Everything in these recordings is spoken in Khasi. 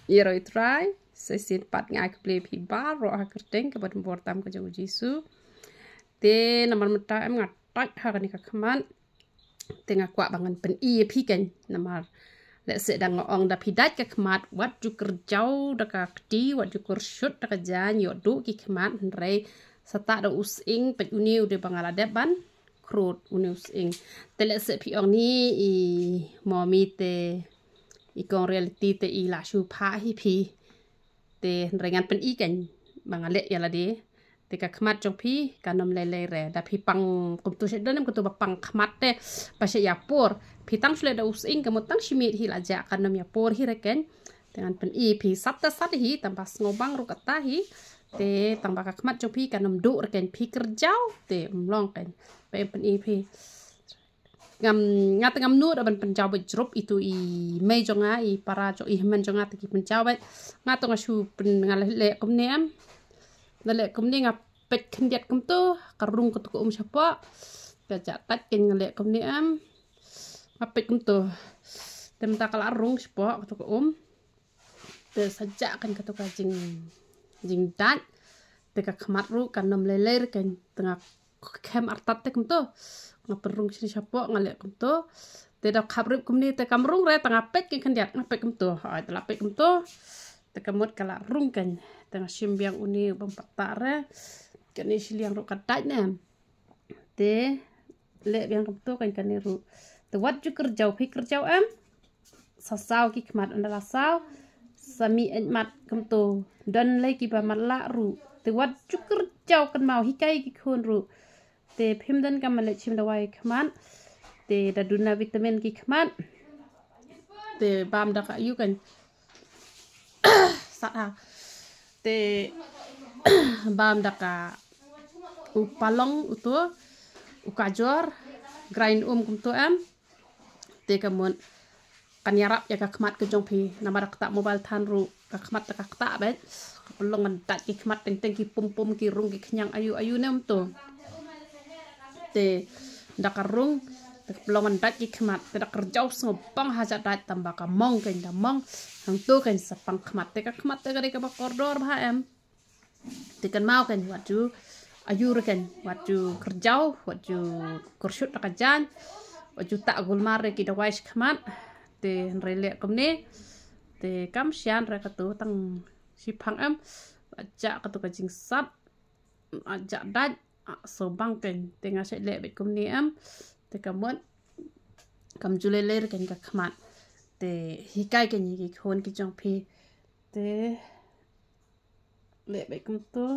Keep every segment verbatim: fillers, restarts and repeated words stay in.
Ïa ro i Trai, sa shisien pat nga ai khublei phi baroh ha ka kyrteng kaba donbor tam ka jong u Jisu. Te namar mynta em nga tait ha kane ka khmat. Te nga kwah ba ngan pyni ïa phi keiñ namar lehse dang nga ong da phi dait ka khmat wat ju kyrjaw da ka kti, wat ju kyrshut da ka jaiñ, ïoh duh ki khmat, hynrei sa tah da u sying peit une u dei ba nga la dep ban khrud une u sying. Te lehse phi ong ni i Momi te i kong Reality te i la shu phah hi phi. Te hynrei ngan pyni keiñ ba nga leh ïa lade. Te ka khmat jong phi kan ym lei lei re. Da phi pang kumtu shet don em kumtu ba pang khmat te ba shet ïa por. Phi tang shu leh da u sying ka mut tang shi miet hi la jah, kan ym ïa por hi re keiñ. Te ngan pyni phi sat ta sat hi tang ba sngewbang ruh kata hi. Te tang ba ka khmat jong phi kan ym duh re keiñ, phi kyrjaw te ym long keiñ. Ba em pyni phi. Ngam, nga te ngam nud ban pynjaw bad jrup, itu i mei jong nga, i para jong, i hynmen jong nga te ki pynjaw bad. Nga te nga shu pyn, nga leh kumne em. Nga leh kumne, nga peit khyndiat kumtu, ka rung katu ka um shapoh. Ka jah tait keiñ, nga leh kumne em. Nga peit kumtu. Te mynta ka la rung shapoh katu ka um. Te sa jah keiñ katu ka jing, jingdait. Te ka khmat ruh kan ym lei lei re keiñ. Te nga khem artat te kumtu. Nga pynrung shane shapoh, nga leh kumtu. Te da khap rip kumne te kam rung re, te nga peit keiñ khyndiat, nga peit kumtu. Hooid, te la peit kumtu. Te ka mut ka la rung keiñ. Te nga shim biang une u bym pat tah re. Kane shiliang ruh ka dait ne. Te leh biang kumtu keiñ kane ruh. Te wat ju kyrjaw, phi kyrjaw em. Sa saw ki khmat, ynda la saw sa mih eit mat kumtu. Don lei kiba matlah ruh. Te wat ju kyrjaw, kynmaw, hikai ki khun ruh. Te phim don kam ban leit shim dawai khmat. Te da duna vitamin ki khmat. Te bam da ka, aiu keiñ. Sat ha. Te bam da ka u palong utu, u kajor, grind um kumtu em. Te ka mut kan ïarap ïa ka khmat ka jong phi, namar da kata mobile than ruh ka khmat da ka kata bad ka pynlong ngan dait ki khmat, teng teng ki pum pum, ki rung, ki khñiang, aiu aiu ne um tu. Te da ka rung te ka pynlong ngan dait ki khmat, te da kyrjaw sngewbang ha jah dait, tang ba ka mong keiñ, da mong hangtu keiñ sa pang khmat. Te ka khmat te ka dei kaba kordor bha em. Te kynmaw keiñ, wat ju aiu re keiñ, wat ju kyrjaw, wat ju kyrshut da ka jaiñ, wat ju tah gulmar re ki dawai shakhmat. Te hynrei leh kumne te kam shyian re katu, tang shiphang em. Wat jah katu ka jingsat, ah, jah dait, ah, sngewbang keiñ. Te nga shait leh beit kumne em. Te ka mut kam ju lei lei re keiñ ka khmat. Te hikai keiñ ïa ki khun ki jong phi. Te leh beit kumtu.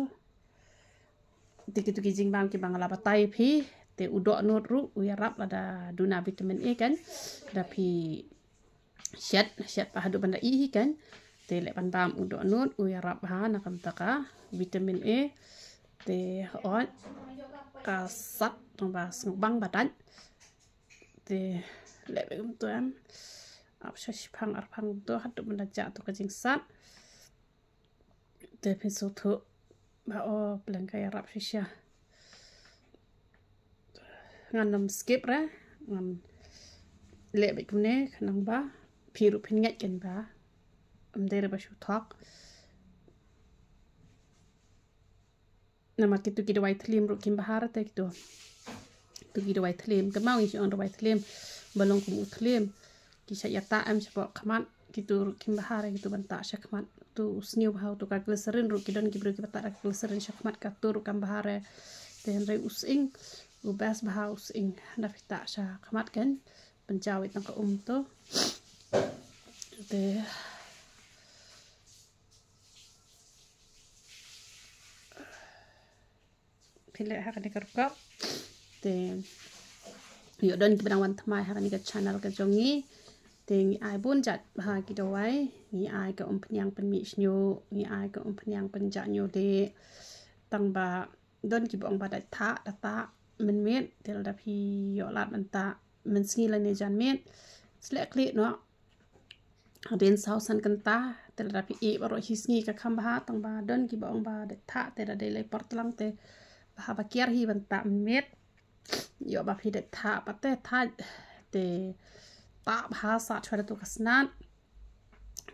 Te kitu ki jingbam kiba nga la batai phi. Te u dohnud ruh u ïarap lada duna vitamin A keiñ. Da phi shet, shet pat haduh ban da ih hi keiñ. Te leh ban bam u dohnud u ïarap bha na ka bynta ka vitamin A. Te hooid ka sat tang ba sngewbang ba dait. Te leh beit kumtu em. Ap sha shiphang arphang kumtu haduh ban da jah tu ka jingsat. Te phin sngewthuh ba o pleng ka ïarap shisha. Ngan ym skip re, ngan leh beit kumne khnang ba phi ruh phin ngeit keiñ ba ym dei re ba shu thok. Namar kitu ki dawai thliem ruh kim bha re te kitu. Tu ki dawai thliem, kynmaw ngi shu ong dawai thliem ba long kum u thliem. Ki shait ïatah em shapoh khmat, kitu ruh kim bha re kitu ban tah sha khmat. Tu u sniew bha, tu ka glycerin ruh ki don ki briew kiba tah da ka glycerin sha khmat, katu ruh kam bha re. Te hynrei u sying u best bha u sying, da phi tah sha khmat keiñ, pynjaw ïa tang ka um tu. Te phi leh ha kane ka rukom. Te ïoh don kiba dang wan thymmai ha kane ka channel ka jong ngi. Te ngi ai bun jait bha ki dawai, ngi ai ka umphniang pynmih shñiuh, ngi ai ka umphniang pynjah ñiewdieh. Tang ba don kiba ong ba dait thah, da thah mynmiet, te lada phi ïoh lad ban thah mynsngi lane janmiet, sleh khlieh noh. Hadien saw san kynta, te lada phi ïeh baroh shi sngi ka kham bha, tang ba don kiba ong ba dait thah, te da dei lai por tlang te bha ba kiar hi ban thah mynmiet. Ïoh ba phi dait thah pat te thah, te thah bha sah shuwa da tu ka snat.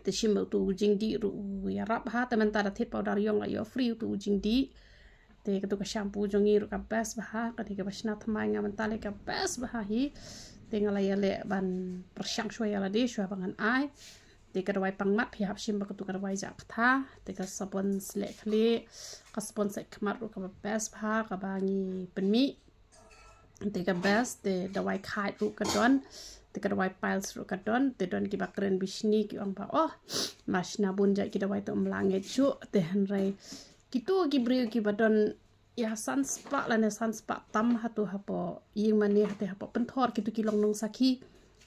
Te shim ba utu u jingdih ruh u ïarap bha, te mynta da thied powder ïong la ïoh free utu u jingdih. Te katu ka shampoo jong ngi ruh ka best bha, kane kaba shna thymmai nga mynta lei ka best bha hi. Te nga la ïaleh ban pyrshang shuwa ïa lade shuwa ba ngan ai. Te ka dawai pangmat phi hap shim ba katu ka dawai jah ktha. Te ka sabon sleh khlieh, ka sabon sleh khmat ruh kaba best bha kaba ngi pynmih. Te ka best, te dawai khait ruh ka don, te ka dawai piles ruh ka don, te don kiba kren bishni ki ong ba oh, ma shna bun jait ki dawai te ym lah ngeit shuh, te hynrei kitu ki briew kiba don ïa san spah lane san spah tam hato hapoh ïing mane hate hapoh pynthor, kitu ki long nongsakhi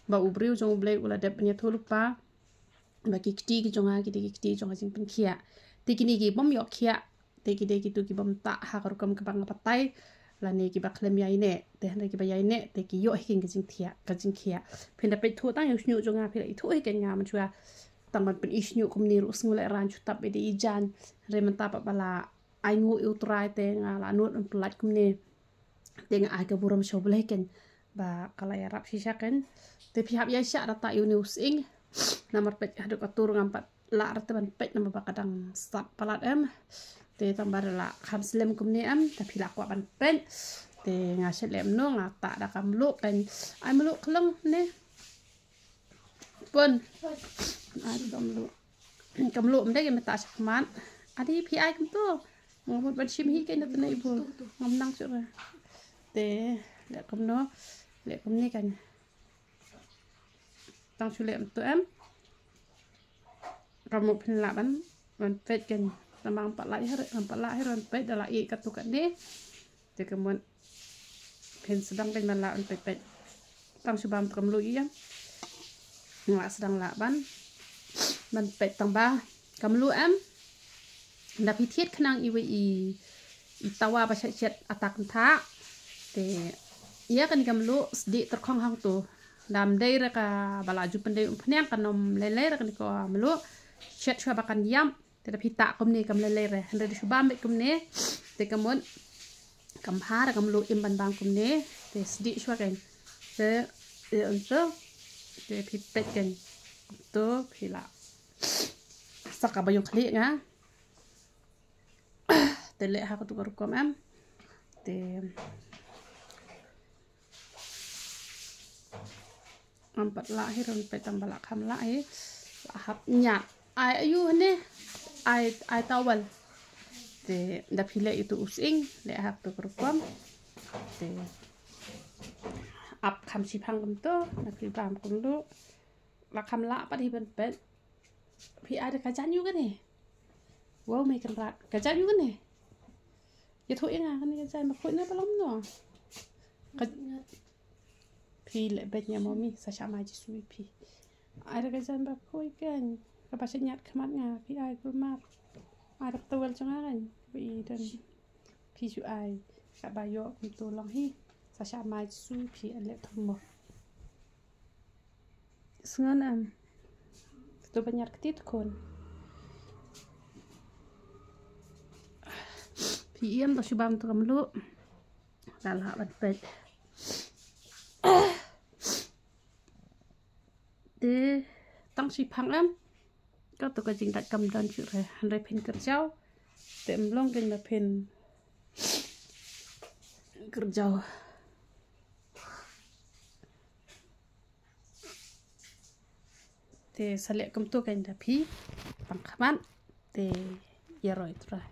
ba u briew jong U Blei u la dep ban ïathuh lypa ba ki kti ki jong nga ki dei ki kti jong ka jingpynkhiah. Te kine ki bym ïoh khiah, te ki dei kitu ki bym tah ha ka rukom kaba nga batai lane kiba khlem ïaineh. Te hynrei kiba ïaineh te ki ïoh hi kein ka jingthiah, ka jingkhiah. Phin da peit thuh tang ïa u shñiuh jong nga, phi la ithuh hi kein nga mynshuwa. Tang ban pyni shñiuh kumne ruh sngew leh ran shu tap ïa i jaiñ. Hynrei mynta pat ba la ainguh ïa U Trai te nga la nud ban pyllait kumne. Te nga ai ka burom sha U Blei kein ba ka la ïarap shisha kein. Te phi hap ïaishah da tah ïa une u sying. Namar peit haduh ka tur ngam pat lah re te ban peit namar ba ka dang sap palat em. Te tang ba da la kham slem kumne em, te phi la kwah ban peit. Te nga shet leh kumno, nga tah da ka mluh kein. Ai mluh khlong ne. Pon. Ai ka mluh. Ka mluh ym dei ka meta sha khmat. Adi phi ai kumto. Nga mut ban shim hi kein na tynai bul. Ngam nang shuh re. Te leh kumno, leh kumne kein. Tang shu leh kumto em. Ka mut phin lah ban, ban peit kein. Tang ba ngam pat lah hi re, ngam pat lah hi re ban peit da la ïeh katu kane. Te ka mut phin sdang kein ban lah ban peit peit. Tang shu bam ka mluh ïa. Nga sdang lah ban, ban peit tang ba ka mluh em. Da phi thied khnang iwei i, i tawa ba shet shet ata kynthah. Te ïa kane ka mluh sdieh tyrkhong hangto. Da ym dei re kaba la ju pyndei umphniang, kan ym lei lei re kane ka mluh. Shet shuwa ba kan ïap. Te da phi tah kumne kam lei lei re. Hynrei da shu bam beit kumne. Te ka mut kam bha re ka mluh im ban bam kumne. Te sdieh shuwa kein. Te ïa kumto. Te phi peit kein. Kumto phi lah. Sa kaba ïong khlieh nga. Te leh ha katu ka rukom em. Te ngam pat lah hi re ban peit tang ba la kham lah hi. La hap ñiad. Ai aiu hane. Ai, ai towel. Te da phi leh ïa utu u sying, leh ha katu ka rukom. Te ap kham shiphang kumto, da phi bam kumto. La kham lah pat hi ban peit. Phi ai da ka jaiñ ïa kane. Wow, Mei Kynrad. Ka jaiñ ïa kane. Ïathuh ïa nga kane ka jaiñ ba khuid ne ba long no. Ka, phi leh beit ïa mami, sa shah mai Jisu ïa phi. Ai da ka jaiñ ba khuid kein. Kaba shet ñiad khmat nga, phi ai kulmar. Ai da ka towel jong nga kein. Ba i don. Phi shu ai. Kaba ïoh kumto long hi. Sa shah mai Jisu ïa phi, ai leh thum mo. Sngew em. To ban ñiad kti to khun. Phi ïam to shu bam to ka mluh. La lah ban peit. Te tang shiphang em. Kato ka jingdait kam don shuh re. Hynrei phin kyrjaw. Te ym long kein ba phin kyrjaw. Te sa leh kumto kein da phi pang khmat. Te ïaroh ïa U Trai.